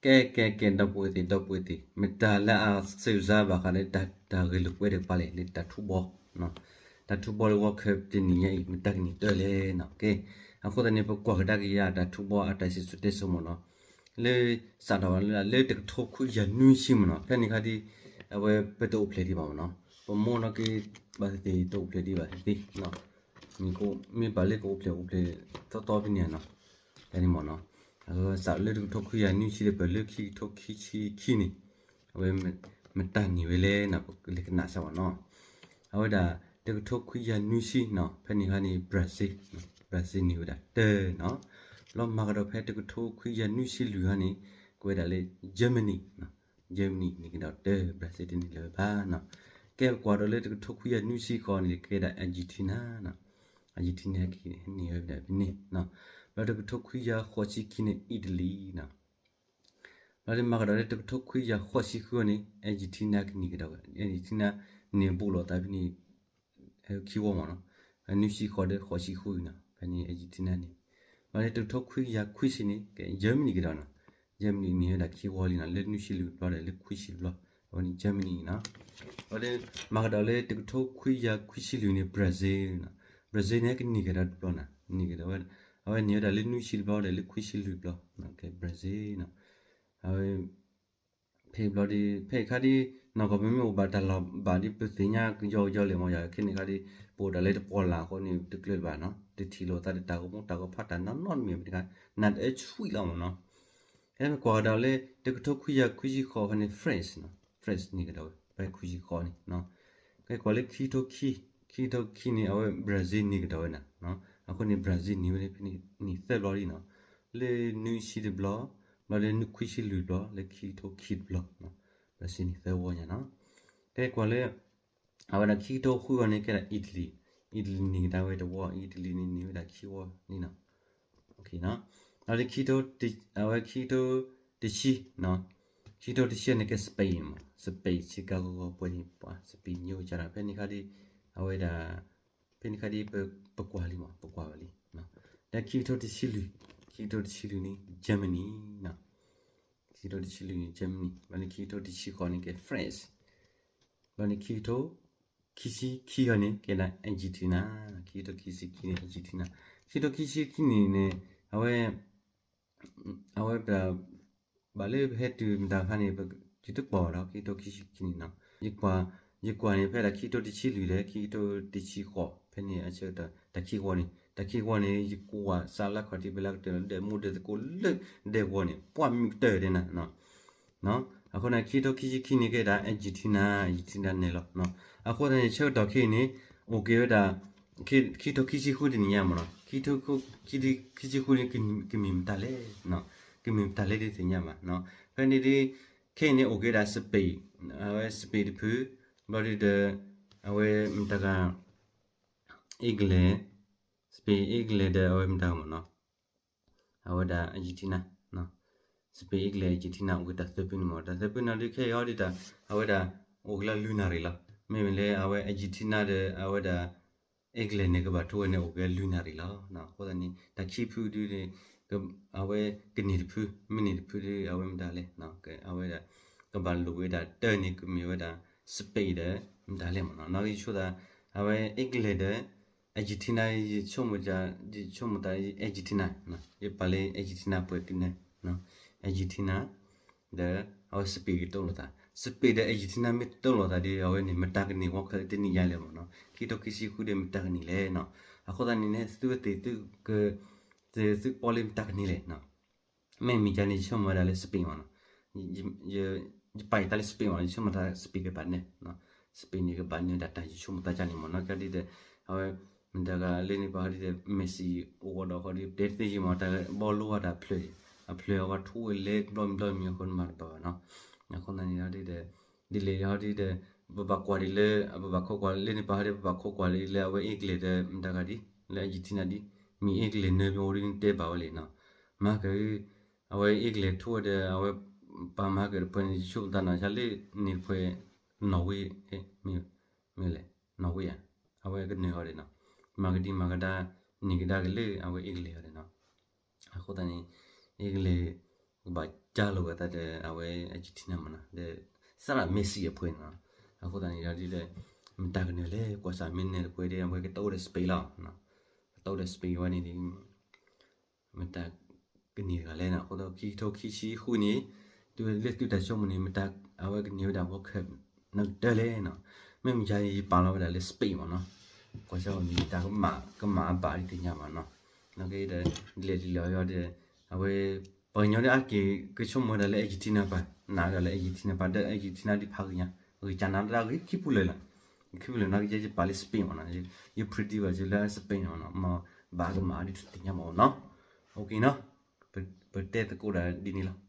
ကဲ ကဲ ကဲ ဒီပုၢ်ဝဲၢ်သ့ၣ် ဒီပုၢ်ဝဲၢ်သ့ၣ် မတၤလၢအစံးစၢ်ဘၣ်ဃးလၢတၢ်ဂဲၤလိာ်ကွဲတကပၤလဲၣ် လၢတၢ်ထူဘီ, တၢ်ထူဘီလၢ World Cup တနံၤညါအံၤ မတၤကနံၤတၢၢ်လဲၣ်နီၤ. ကဲ အဃိသတးန့ၣ် ပကွၢ်ကဒါက့ၤယၤတၢ်ထူဘီအတၢ်စံၣ်စိၤတဲစိၤမ့ၢ်နီၤ, လၢ စးထီၣ်ဘၣ်လၢ လၢတကထိခွံကယၤနွံဆံမ့ၢ်နီၤ, ဖဲန့ၣ်ခါဒ် အဝဲပတအိၣ်ဖျဲၣ်ဒံးဘၣ်မ့ၢ်နီၤ, ပမိၢ်နီၢ်က့ဘၣ်သ့ၣ်သ့ၣ် တအိၣ်ဖျဲၣ်ဒံးဘၣ်သ့ၣ်သ့ၣ် မ့ၢ်ဘၣ်လၢကအိၣ်ဖျဲၣ်အိၣ်ဖျဲၣ်သီသီဖဲန့ၣ်နီၤ, တၢ်န့ၣ်မ့ၢ်နီၤ, စးလၢတကထိခွံကယၤနွံဆံဒီး ပၢၢ်လၢခံကထိခံဆံခံန့ၣ်, အဝဲ မတၤန့ၢ်ဝဲလဲၣ်နီၤ ပကလဲၤကနၣ်စၢ်ဘၣ်နီၤ. အဝဲဒၣ် တကထိခွံကယၤနွံဆံနီၤ ဖဲန့ၣ်ခါန့ၣ် Brazil, Brazil န့ၢ်ဝဲဒၣ်တၢနီၤ, ဘျီမၤကဒီးဖဲတကထိခွံကယၤနွံဆံလွံၢ်ခါန့ၣ် ကဝဲဒၣ်လၢ Germany, Germany န့ၢ်ကဒီးတၢ Brazil တန့ၢ်လၢၤဘၣ်နီၤ. ကဲပကွၢ်ဒီးလၢတကထိခွံကယၤနွံဆံဃိးန့ၣ် ကဲဒၣ် Argentina, Argentina န့ၢ်ဝဲဒၣ်ဖဲန့ၣ်, ဘျီတကထိခွံကယၤဃိးဆံခံန့ၣ် Italy နီၤ, ဘျီဒ်မၤကဒီးလၢတကထိခွံကယၤဃိးဆံဃုန့ၣ် Argentina ကန့ၢ်ကဒီးဝဲ Argentina န့ၢ်ဘူးလိာ်သးဖဲန့ၣ် ခံဝီမ့ၢ်နီၤ, နွံဆံဃိးဒီးဃိးဆံဃုနီၤ ဖဲန့ၣ် Argentina န့ၢ်, ဘျီဒ်တကထိခွံကယၤခွံဆံန့ၣ် ကဲ Germany ကဒီးနီၤ, Germany န့ၢ်ဝဲဒၣ်ခံဝီလံနီၤ လၢနွံဆံလွံၢ်ဘျီဒီးလၢခွံဆံတဘျီ, အဝဲန့ၣ် Germany နီၤ, ဘျီဒ်မၤကဒီးလၢတကထိခွံကယၤခွံဆံလွံၢ်န့ၣ် Brazil, Brazil န့ၣ် ကန့ၢ်ကဒီးတဘျီနီၤ, န့ၢ်ကဒီးဝဲ, အဝဲန့ၢ်ဝဲဒၣ်လၢနွံဆံတဘျီဒီးလၢခွံဆံလွံၢ်ဘျီ, ကဲ Brazil နီၤ, အဝဲ ဖဲဘျီဒ် ဖဲခါဒ် နီၢ်ကီၢ်ပမ့ၢ်အိၣ်ဘၣ်တၢ်လီၢ်ဘၣ်ဒ်ပသ့ၣ်ညါကယီကယီလဲၣ်မ့ၢ်ယၤ ခဲန့ၣ်ခါဒ် ပအိၣ်ဒၣ်လၢတပှီၢ်လၢ်အဃိန့ၣ် တကျၢၤတဘၣ်နီၤ တထံၣ်လိာ်သးဒီးတၢ်ဂီၤမူတၢ်ဂီၤဖးတၢ်နီၢ်နီၢ်တမံၤမ့ၢ်တခါ နၢ်တအၢဆွံလီၤမ့ၢ်နီၤ. ဖဲမ့ၢ်ကွၢ်ကဒီးလၢ တကထိခွံကယၤခွံဆံဃိးခါန့ၣ် France နီၤ France န့ၢ်ကဒီးဝဲ ဖဲခွံဆံဃိးန့ၣ် ကဲကွၢ်လၢခံကထိခံ, ခံကထိခံန့ၣ် အဝဲ Brazil န့ၢ်ကဒီးဝဲနီၤ, အဃိန့ၣ် Brazil န့ၢ်ဝဲဖဲန့ၣ် န့ၢ်သၢဘျီလံနီၤ, လၢနွံဆံတဘျီ, ဘျီလၢနွံခွံဆံလွံၢ်ဘျီ, လၢခံကထိခံတဘျီ, Brazil န့ၢ်သၢဝီညါနီၤ. ကဲကွၢ်လၢ အဝဲဒၣ်ခံကထိဃုဂီၤန့ၣ် ကဲဒၣ် Italy, Italy န့ၢ်ကဒါဝဲတဝီ, Italy န့ၣ် န့ၢ်ဝဲဒၣ်ခံဝီလံနီၤ. လၢခံကထိ အဝဲခံကထိတဆံ, ခံကထိတဆံန့ၣ်ကဲ Spain မး, Spain ဆ့ကၤဂီၤဂီၤပှဲၤန့ၣ် ပှၤ Spain ညိကဒီး ဖဲန့ၣ်ခါဒ် အဝဲဒၣ် ဖဲန့ၣ်ခါဒ် ပကွၢ်လံမး ပကွၢ်ဝဲလံ. ဒီးခံကထိတဆံလွံၢ်, ခံကထိတဆံလွံၢ်န့ၣ် Germany နီၤ, ခံကထိတဆံလွံၢ်န့ၣ် Germany, ဘျီန့ၣ်ခံကထိတဆံဃိးန့ၣ်ကဲ France, ဘျီန့ၣ်ခံကထိ ခံဆံခံဂီၤန့ၣ် ကဲဒၣ် Argentina, ခံကထိခံဆံခံန့ၣ် Argentina, ခံကထိခံဆံခံန့ၣ်န့ၣ် အဝဲ အဝဲ ဘၣ်လၢပဟဲတုၤမတၤခါန့ၣ် ယတကွၢ်ဘၣ်ဒီး ခံကထိခံဆံခံန့ၣ်နီၤ, ယကွၢ် ယကွၢ်န့ၣ် ဖဲဒၣ်ခံကထိတဆံလွံၢ်ဒီး ခံကထိတဆံဃိး ဖဲန့ၣ်အဆၢကတီၢ် တၢ်ခံဝီန့ၣ် တၢ်ခံဝီန့ၣ် ယကွၢ်စးလၢခီၣ်ထံး ပလၢကတၢၢ်လီၤ ဒဲးမူဒဲးသကိးလၢဒဲးဝီန့ၣ် ပှၢ်မုၢ်ကတၢၢ်ဒဲးနၤ အဃိန့ၣ် ခံကထိခံဆံခံန့ၣ်ကဲဒၣ် Argentina, Argentina န့ၣ်လီၤ. အဃိသတးန့ၣ် ဆၢကတီၢ်ခဲအံၤန့ၣ် အိၣ်က့ၤဝဲဒၣ် ခံကထိခံဆံဃုတနံၣ်ညါမ့ၢ်နီၤ, ခံကထိခံဆံဃုန့ၣ် ကမ့ၢ်မတၤလဲၣ်, ကမ့ၢ်မတၤလဲၣ်ဒ်သ့ၣ်ညါဘၣ်. ဖဲန့ၣ်ဒ် ခဲအံၤန့ၣ် အိၣ်က့ၤဝဲဒၣ် Spain, အဝဲ Spain တဖု, ဘျီဒ်ဒီး အဝဲမတၤဂၤ England, Spain, England ဒီးအဝဲမတၤဂၤမ့ၢ်နီၤ အဝဲဒၣ် Argentina, Spain, England, Argentina အိၣ်က့ၤတၢ်သၢဖုန့ၣ်မ့ၢ် တၢ်သၢဖုန့ၣ်ဒ်ခဲအံၤဟီဒ်တၢ် အဝဲဒၣ် အိၣ်က့ၤလၢလွံၢ်နၣ်ရံၣ်လီၤ. မ့မ့ၢ်လၢအဝဲ Argentina ဒီး အဝဲဒၣ် England န့ၣ် ကဘၣ်ထိဝဲန့ၣ် အိၣ်က့ၤလၢလွံၢ်နၣ်ရံၣ်လီၤ. အဃိသတးန့ၣ် တၢ်ခံဖုဒ်န့ၣ် အဝဲကန့ၢ်တဖု, မ့ၢ်န့ၢ်တဖုဒ် အဝဲမတၤလဲၣ်, အဝဲဒၣ် ကဘၣ်လိာ်ဝဲဒၣ်တၢန့ၣ် ကမ့ၢ်ဝဲဒၣ် Spain ဒီး မတၤလဲၣ်မ့ၢ်နီၤ. နီၢ်ကီၢ်ယဆိကမိၣ်သး အဝဲ England ဒီး Argentina ယဆိကမိၣ် ယဆိကမိၣ်သး Argentina, ယပာ်လၢ Argentina ပှဲၤကနၢၤ Argentina ဒီး အဝဲ Spain ကတိလိာ်သး, Spain ဒီး Argentina မ့ၢ်တိလိာ်သးဒီး အဝဲန့ၣ် မတၤကန့ၢ် World Cup တနံၣ်ညါလဲၣ်မ့ၢ်နီၤ, ခံကထိခံဆံဃုဒီး မတၤကန့ၢ်လဲၣ်နီၤ. အဃိသတးန့ၣ်န့ၣ် သုဝဲသ့ၣ်သုက သုပီလၢမတၤကန့ၢ်လဲၣ်နီၤ. မ့မ့ၢ်ယၤန့ၣ် ယဆိကမိၣ်ဝဲဒၣ်လၢ Spain မ့ၢ်နီၤ, ယပာ်ယသးလၢ Spain မ့ၢ်နီၤ, ယဆိကမိၣ်သး Spain ကဘၣ်နၢၤ Spain န့ၣ် ကဘၣ်နၢၤဒၣ်တၢ် ယဆိကမိၣ်သးကၢ်န့ၣ်မ့ၢ်နီၤ. ကဒ်ဒီး အဝဲ မတၤဂၤလၢန့ၣ်ပှၤဟီဒ်ဒီး Messi အိၣ်ဝဲဒီးဃီဒီး တဲသ့ယံၤမ့ၢ် တၢ်ဘီလိဝဲဒၣ်ဖျၢၣ်, အဖျၢၣ်အဝဲထိဝဲလဲၤဘျီမံၤဘျီမံၤအဃိန့ၣ်မၤတဘၣ်ဘၣ်နီၤ. အဃိသတးန့ၣ်ဒီး ဒ်လဲၣ်ဟီဒ်ဒီး ပဘၣ်ကွၢ်ဒ်လၢ ပဘၣ်ခိးကွၢ်လၢန့ၣ်ပှၤဟီဒီး ပဘၣ်ခိးကွၢ်လၢအဝဲ England ဒီး မတၤဂၤဒ် လၢ Argentina ဒ် မ့ၢ် England နၢၤဘျီဒ်န့ၣ်တဲဘၣ်ဝဲလဲၣ်နီၤ. မၤက အဝဲ England ထိဝဲဒီး အဝဲ ပှၤမၤကတဖၣ်န့ၣ် ယဆိကမိၣ်သးနီၤ ဆါလၢန့ၣ်တဖၣ် Norway မ့ၢ်လဲၣ် Norway ဧါ, အဝဲကနၢၤဟီဒီးနီၤ, မၤကဒံမၤကဒါ န့ၢ်ကဒါက့ၤလၢအဝဲ England ဟီဒီးနီၤ. အဃိသတးန့ၣ် England ကဘၣ်ကၢ်လိာ်ဝဲသးဒီး အဝဲ Argentina မးနီၤ, ဒီး စးဒၣ် Messi အဖုန့ၣ်နီၤ. အဃိသတးန့ၣ်ဒီး မတၤကနၢၤလဲၣ်, ကွၢ်စၢ်မ့ၢ်နဲၣ်တပှဲၤဒီး အဝဲကတအိၣ်ဒီး Spain လီၤ. ကတအိၣ်ဒီး Spain ဝဲန့ၣ်ဒီး မတၤကန့ၢ်တဂၤလဲၣ်နီၤ. အဃိသတး ခံကထိခံဆံဃုန့ၣ် တုၤလၢသုတၢ်ဆိကမိၣ်န့ၣ် မတၤအဝဲကန့ၢ်ဝဲဒၣ် World Cup နီၣ်ကတၢၢ်လဲၣ်နီၤ. မ့ၢ်မယါန့ၣ် ယပာ်လီၤဝဲဒၣ်လၢ Spain မးနီၤ. ကွၢ်စၢ်အီၤန့ၣ် တၢ်ကမၣ် ကမၣ်အဘၣ်ဒ်တသ့ၣ်ညါဘၣ်နီၤ. နာ်က့ဒီး ဒ်လဲၣ်ဒ်လဲၣ်အီၤဒီး အဝဲ ပှၤကညီဒ်အါတက့ၢ် ကဆိကမိၣ်ဝဲဒၣ်လၢ Argentina ပၢ်, နာ်ဝဲဒၣ်လၢ Argentina ပၢ်ဒီး Argentina ဒ်ဖးဂ့ၤညါ, ဂ့ၤကၢ်နၤတၢ်ဂ့ၤခံပူၤလၢာ်လီၤ. ခံပူၤလၢာ် နာ်က့ယပာ်လၢ Spain မးနီၤ. ယ predict ဘၣ်က့ၤလၢ Spain မးနီၤ, မ့ၢ်ဘၣ်ကမၣ်ဒ်တသ့ၣ်ညါဘၣ်မးနီၤ. OK နီၤ, ပတဲသကိးဒၣ်ဒ်န့ၣ်လီၤ.